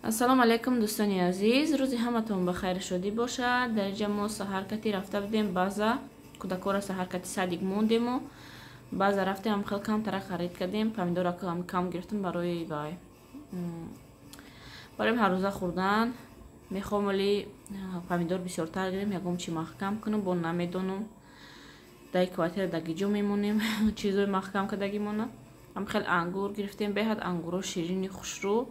Ассалому алайкум дӯстони азиз, рӯзи ҳаматон ба хайр шодӣ бошад. Дар инҷа мо саҳаркати рафта будем, баъза кӯдакора саҳаркати садик мондему баъза рафтем, ҳам хел камтара харид кардем, помидора кам гирифтем барои вай, барои ҳаррӯза хӯрдан. Мехоҳам вале помидор бисёртар гирем, ягон чи маҳкам кунам, бо намедонам дар квартира дар гиҷо мемонем, чизои маҳкам кардагимона. Ҳам хел ангур гирифтем, беҳад ангуро ширини хушрӯ,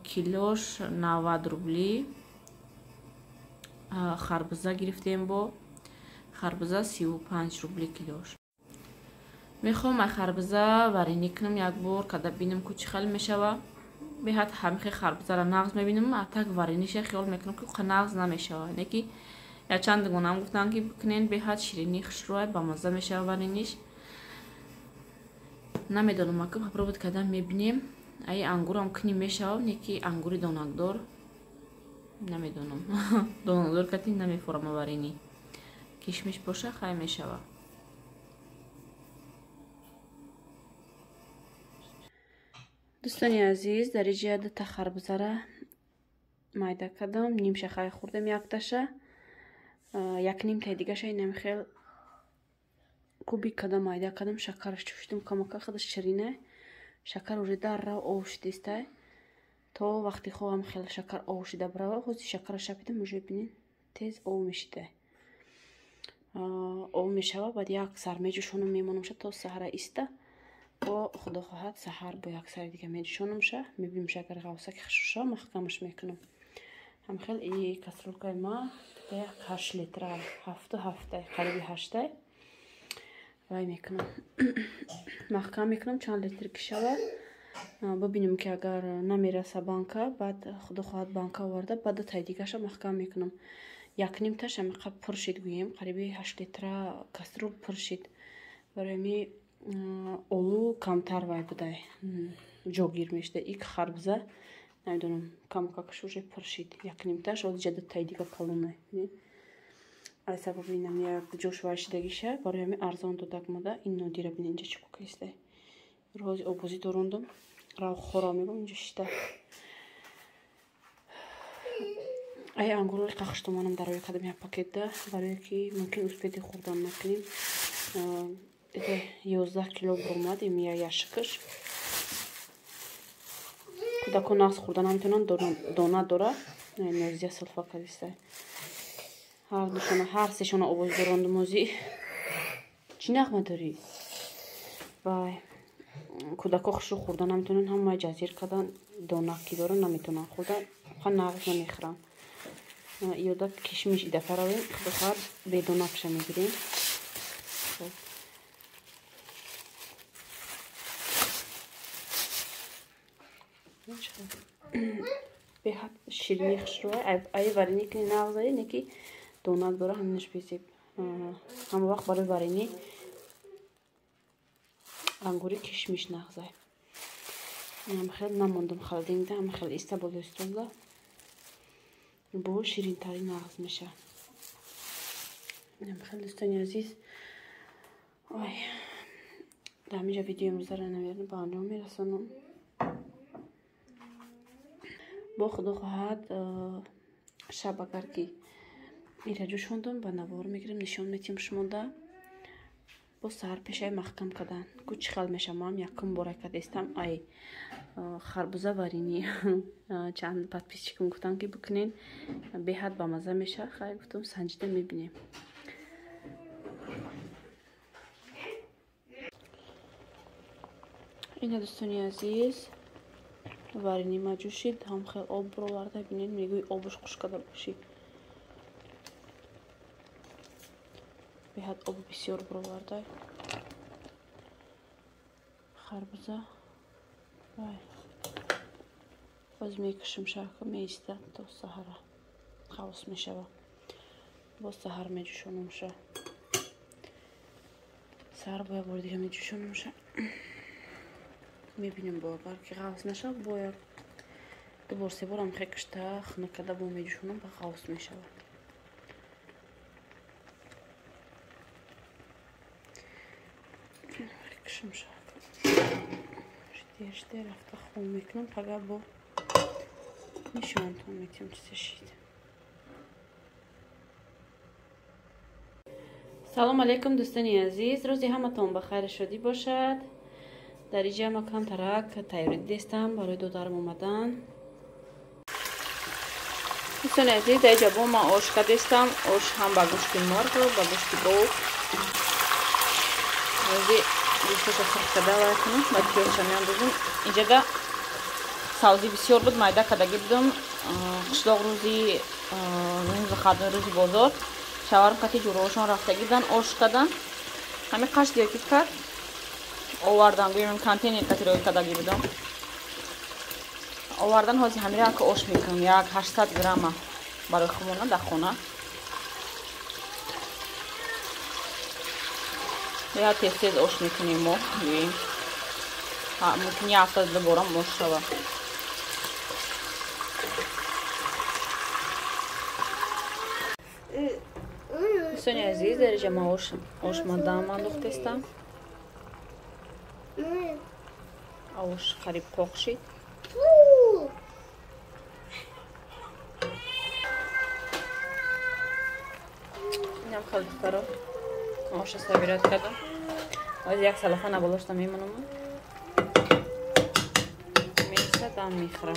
килош 90 рубли. Харбуза гирифтем, бо харбуза 35 рубли килош. Мехоҳам ай харбуза варенӣ кунам як бор, када бинам ку чӣ хел мешава. Беҳад ҳамихе харбузаро нағз мебинам, а так варениша хиёл мекунам ки қа нағз намешава. Неки якчанд дугонаам гуфтанд ки бикунен, беҳад ширинӣ хушрӯай, бамазза мешава варениш. Намедонам, ака попробовать кардан мебинем. Ай ангурам кунӣ мешава, неки ангури донакдор намедонам. Донакдор кати намефорама варенӣ. Кишмиш боша хай мешава. Дӯстони азиз, дар инҷа дута харбузара майда кардам, нимша хай хӯрдем якташа, як нимтаи дигаша инам хел кубик кардам, майда кардам, шакараш чушидам камака, худаш ширина. Шакар уже даррав ов шидистай. То вақти хоҳам хел шакар ов шида барава, ҳози шакара шапидам, уже бинед тез ов мешидай. Ов мешава, баъд як сар меҷӯшонам, мемонамша то саҳара иста. Бо худо хоҳад саҳар бо як сари дига меҷӯшонамша, мебинам шакар ғавсаки хушрӯ маҳкамаш мекунам. Ҳам хел и каструлкаи ма як 8 литра, 7,7, қариби 8 вай мекунам. Маҳкам мекунам чанд литр ки шава. Бибинем ки агар намераса банка, баъд худо хоҳад банка оварда, баъд дутай дигаша маҳкам мекунам. Як нимташ ҳамиқа пур шид гӯем, қариби 8 литра каструл пур шид. Барои ми олу камтар вай будай, ҷогир мешуда. Ик харбуза намедонам камакакаш уже пур шид. Як нимташ, ози ҷа дутай дига калонай. Ай сабаби инам як ҷош вай шидагиша, барои ҳамин арзон додак мода. Ин нодира бин инҷа чӣ кукистай. Рӯзи обозӣ дорондум, рав хора мегум инҷа шида. Ай ангурҳои қахштумонам дар рӯи кадам як пакетда, барое ки мумкин успети хӯрдан накунем. Это 11 кило буромад, им я яшикаш. Кӯдакон нағз хӯрда наметавонанд, дона дора. Нозия силфа кардистай. Ҳар душона, ҳар сешона овоз дорондум озӣ. Чӣ нағма дорӣ? Вай, кӯдако хушрӯ хӯрда наметавонанд, ҳамаи ҷазир кардан, дона ки доранд наметавонанд хӯрда, ха нағз намехӯранд. Иёда кишмиш идафа равем, худо хоҳад бедонакша мегирем. Беҳад ширини хушрӯай, ай варенӣ ки нағзае, не ки донак дора, ҳаминаш безеб. Ҳама вақт барои варенӣ ангури кишмиш нағзай. Ҳам хел намондам холодильникда, ҳам хел иста болои столда. Бо ширинтари нағз меша. Ҳам хел дӯстони азиз, ой, дар ҳаминҷа видеои имрӯзаро наверно ба анҷом мерасонам. Бо худо хоҳад шаб агар ки ира ҷӯшондум, ба навор мегирем, нишон метиҳем шумода. Бо саҳар пешаи маҳкам кардан ку чӣ хел мешавам, ман якум бора кардестам ай харбуза варенӣ. Чанд подписчикам гуфтанд ки бикунен, беҳад бамазза мешавад. Хай гуфтам санҷида мебинем. Ина дӯстони азиз, варенӣ ма ҷӯшид, ҳам хел об буроварда, бинед, мегӯй обуш хушк карда бошӣ. Беҳад об бисёр буроварда. Харбуза вай боз мекушам, шака меистад то саҳара ғавс мешава. Боз саҳар меҷӯшонамша. Саҳар бо як бори дига меҷӯшонамша. Мебинем бо агар ки ғавс нашавад, бо як ду бор се борам хе кушта хунук карда бо меҷӯшонам, ба ғавс мешавад. Кушам шака. Дер рафта хом мекунам, пага бо Нишонтон метиҳам чизе шид. Салом алейкум дӯстони азиз, рӯзи ҳаматон ба хайр шодӣ бошад. Дар инҷа ма камтарак тайёрӣ дидестам барои додарам омадан. Дӯстони азиз, дар инҷа бо ман ош кардестам. Ош ҳам ба гӯшти мурғ, ба гӯшти гов. Ози гӯшташа сирх карда вай кунам, ба пиёзша меандозам. Инҷада савзӣ бисёр буд, майда кардагӣ будам. Қишлоқ рӯзи выходной, рӯзи бозор. Шаварм қати ҷуроҳошон рафтагӣ будан, ош кардан. Ҳамин қаш диёки кард овардан, гӯем контейнер қати рӯй кардагӣ будам. Овардан, ҳозир ҳамира як ош мекунам, як 800 грамма барои хумона дар хона. Я тез-тез ош мекунем мо, гӯем. Мумкин як ҳафта ду борам ош шава. Дӯстони азиз, дар инҷа ман ош мадам андохтестам. Ош қариб қоқ шид. Инам хеле духтаро оша савират кардам. Ҳозир як салофана болошта мемонам. Месадам мехӯрам.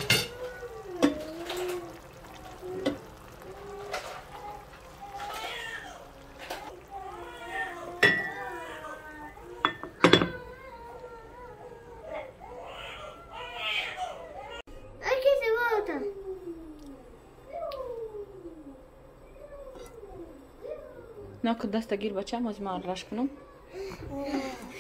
Наку даста гир бачам, ҳозир ман раш кунам.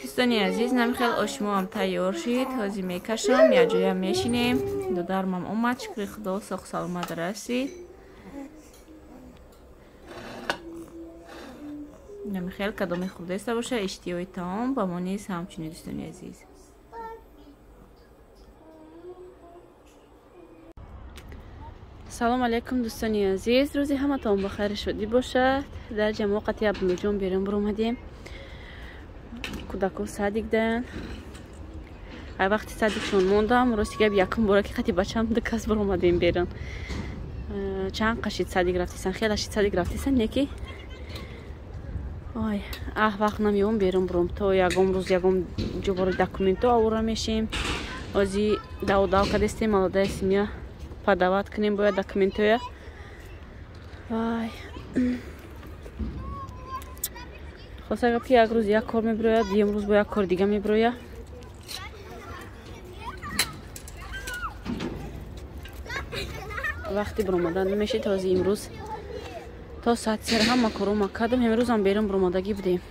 Дӯстони азиз, намихел ошмоам тайёр шид. Ҳозир мекашам, якҷоя мешинем. Додармам омад, шукри худо, соғ саломат расид. Намихел кадоме хурдаиста боша, иштиҳои таом ба мо низ ҳамчунин, дӯстони азиз. Салом алейкум дӯстони азиз, рӯзи ҳаматон ба хайр шодӣ бошад. Дар ҷамоа қати Абдуллоҷон берун баромадем. Кӯдако садик даянд. Ай вақти садикшон мондам, рости гап якум бора ки қати бачам ду кас баромадем берун. Чанд қашид садик рафтисан, хеле шид садик рафтисан, неки ой, аҳ вақт намеём берун буром, то ягон рӯз ягон ҷо бори документо овора мешем. Ози дав-дав кардестем, молодая семья подавать кунем бояд документоя. Вай. Хоста гап ки як рӯз як кор мебирояд, дуюм рӯз бо як кори дига мебирояд. Вақти баромадан намешид. Ҳозир имрӯз то соати сер ҳама корҳома кардам. Имрӯзам берун баромадагӣ будем.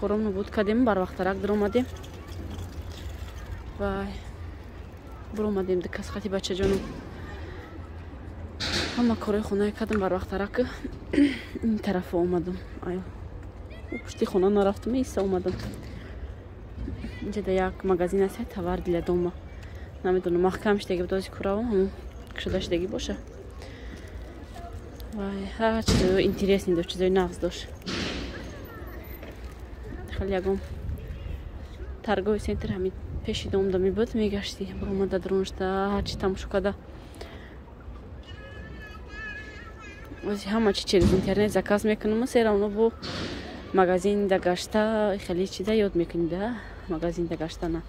Кором нобуд кардем, барвақттарак даромадем. Вай. Баромадем ду кас хати бачаҷонам. Ҳама корҳои хонае кардам барвақттарак. Ин тарафа омадам. Ай, пушти хона нарафтам, иса омадам. Инҷа да як магазин аст, товар для дома. Намедонам, маҳкам шидаги буд, ози куравам, ҳамон кушода шидаги боша. Вай, ҳар чизои интересный дошт, чизои нағз дошт. Хеле ягон торговый центр ҳамин пеши домда мебуд, мегашти, баромада дарунашда ҳарчи тамошо карда. Ози ҳама чи через интернет заказ мекунам, все равно бо магазин да гашта хеле чиза ёд мекунӣ да, магазин да гаштана.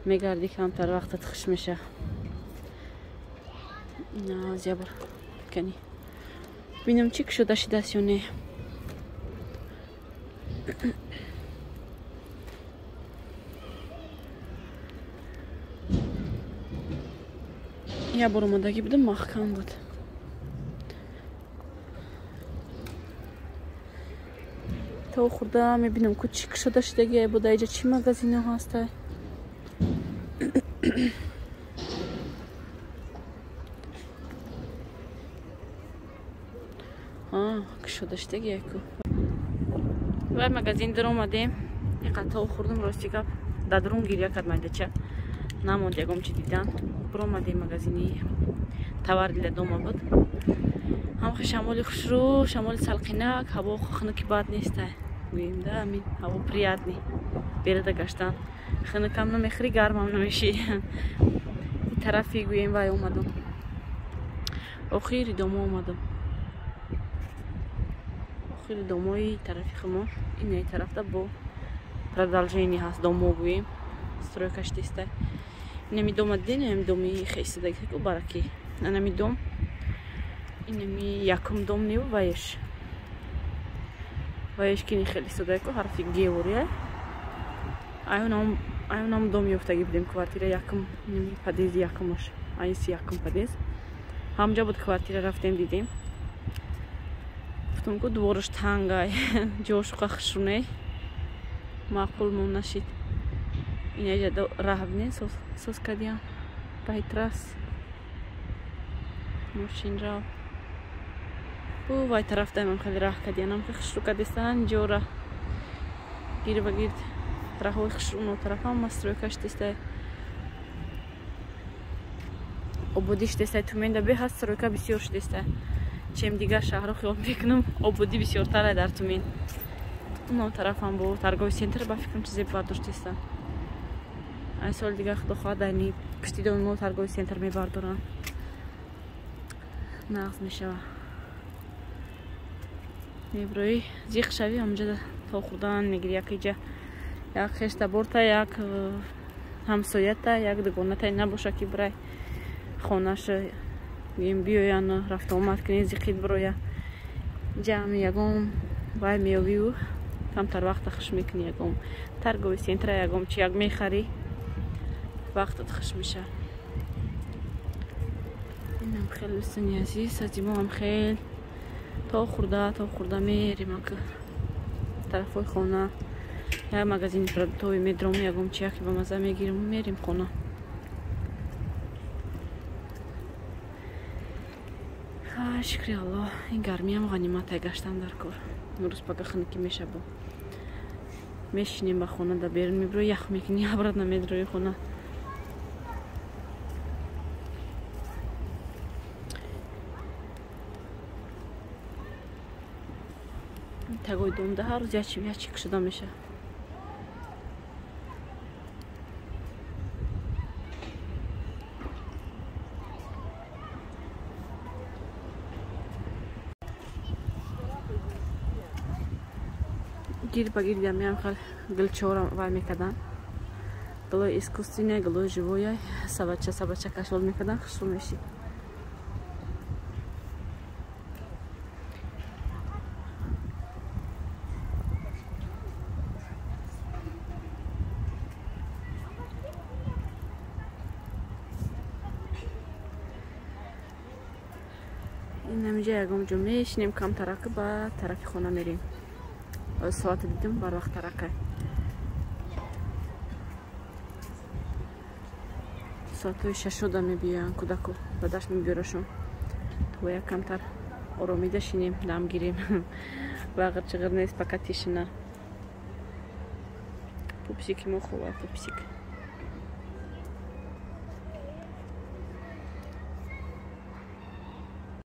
Мегарди камтар вақтат хуш меша. Ози ябор кани. Бинам чи кушода шидааст ё не. Як бор омадагӣ будам, маҳкам буд. То хурда мебинам ку чӣ кушода шидагӣ буда, иҷа чӣ магазино ҳастай. Кушода шидагӣ ку. Вай магазин даромадем, иқа то хурдам, рости гап дар дарун гиря кард майдача. Намонд ягон чи дидан. Баромадем магазини товар для дома буд. Ҳамхе шамоли хушрӯ, шамоли салқинак, ҳаво хунуки бад нестай. Гӯем да, ҳамин ҳаво приятный. Берада гаштан. Хунукам намехӯрӣ, гармам намешӣ. Тарафи гӯем вай омадам. Охири домо омадам. Охири домои тарафи хумо. Инаи тарафта бо продолжение ҳаст домо гӯем. Стройка шудиста. Инами дома дидем, инами доми хестадаги бараки. Анами дом. Инами якум дом нев ваеш. Ваеш кини хеле истодаку ҳарфи гевория. Аюнам дом ёфтаги будем квартира якум, инами подъезди якумаш. Айси якум подъезд. Ҳамҷа буд квартира рафтем дидем. Гуфтам ку двораш тангай, ҷошуқа хушруней. Маъқул мон нашид. Инаҷа раҳ бинед, соз кардиям. Байтрас. Мошин рав. Бу вай тараф даймам хеле раҳ кардиянам, хушру кардистан ҷора. Гир ба гирд раҳҳои хушру но тараф ҳама стройка шудиста. Ободӣ шудиста, Туменда беҳад стройка бисёр шудиста. Чем дигар шаҳрҳо хиёл мекунам, ободӣ бисёртара дар Тумен. Оно тарафам бо торговый центр ба фикрам чизе бардоштиста. Ай соли дигар худо хоҳад дар пушти доми мо торговый центр мебардоранд. Нағз мешава. Меброӣ зиқ шавӣ ҳамҷа то хӯрдан мегирӣ як иҷа як хештаборта, як ҳамсоята, як дугоната набоша ки бирай хонаша гӯем биёян рафта омад кунӣ зиқит бироя. Ҷамъи ягон вай меёвию камтар вақта хуш мекунӣ, ягон торговый центра ягон чи як мехарӣ, вақтат хуш меша. Инам хеле дӯстони азиз, аз имо ҳам хел то хӯрда мерем ака тарафҳои хона. Як магазини продуктовый медром, ягон чи яке ба маза мегирем, мерем хона. Шукри Аллоҳ, ин гармиам ғаниматай гаштан дар кор. Имрӯз пага хунукӣ мешабо. Мешинем ба хона, да берун мебиро, ях мекунӣ, обратно медрои хона. Тагои домда ҳар рӯз ячи кушода меша. Гир ба гирдиам меам хел гулчора вай мекардан. Гулои искусственная, гулои живоя, сабача сабача кашол мекардан, хушрӯ мешид. Инамиҷа ягон ҷо мешинем камтарака, ба тарафи хона мерем. Соата дидем барвақт тарака. Соатҳои шашода мебиёянд кӯдаку, ба дашт мебиёрашон. То як камтар оромида шинем, дам гирем. Вағир чиғир нест, пока тишина. Пупсики мо хова, пупсик.